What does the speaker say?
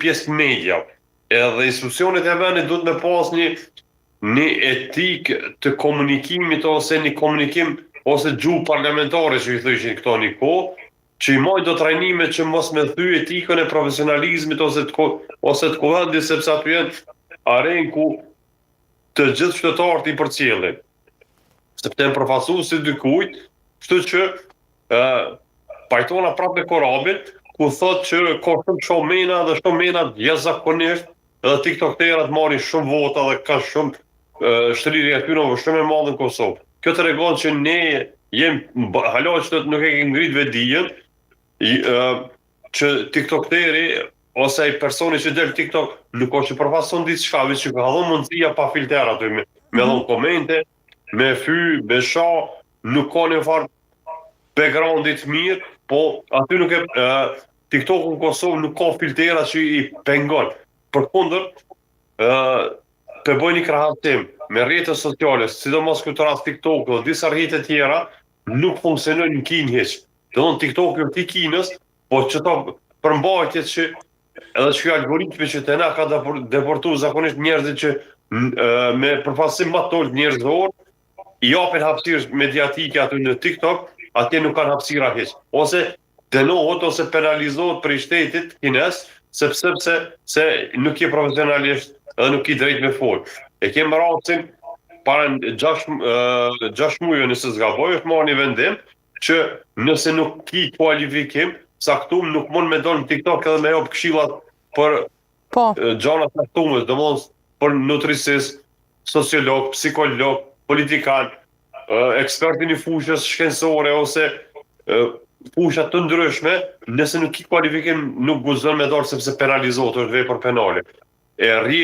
pjesë të media. Edhe institucionet e vendit duhet me pas një etikë të komunikimit ose një komunikim ose gjuhë parlamentare që i thëshin këto një kohë, që i majnë do trajnime që mos me thy etikën e profesionalizmit ose të kuvendit, sepse aty janë arenë ku të gjithë qytetarët i përcjellin. Sepse janë përfaqësues të dikujt, kështu që pajtona prapë me Korabin, ku thot që ka shumë showmena dhe showmena jashtëzakonisht edhe tiktokterat marrin shumë vota dhe kanë shumë shtrirje aty në shumë e madhe në Kosovë. Kjo tregon që ne jem hala që nuk e kemi ngrit vetdijen që tiktokteri ose ai personi që del TikTok nuk ka që përfaqëson diçka, veç që ka dhënë mundësia pa filter aty me dhënë komente, me fy, me sha, nuk ka një farë backgroundit mirë, po aty nuk e TikToku në Kosovë nuk ka filtera që i pengon. Përkundër, të bëj një krahasim me rrjetet sociale, sidomos këtë rast TikTok dhe disa rrjete tjera, nuk funksionojnë në Kinë hiç. Do të thonë, TikTok është i Kinës, po që to përmbajtjet që edhe që algoritmi që të na ka deportu zakonisht njerëzit që me përfaqësim më të ulët njerëzor, i japin hapësirë mediatike aty në TikTok, atje nuk kanë hapësira hiç. Ose dënohet ose penalizohet prej shtetit kinez, sepse pse se nuk je profesionalisht edhe nuk i drejt me fol. E kemë rastin para 6 muajve, nëse s'gaboj, është marrë një vendim që nëse nuk ki kualifikim caktum, nuk mund me dalë në TikTok edhe me jop këshillat për gjana caktume, domethënë për nutricist, sociolog, psikolog, politikan, ekspertin i fushës shkencore ose fusha të ndryshme, nëse nuk ki kualifikim, nuk guxon me dalë sepse penalizohet, është vepër penale. E rrje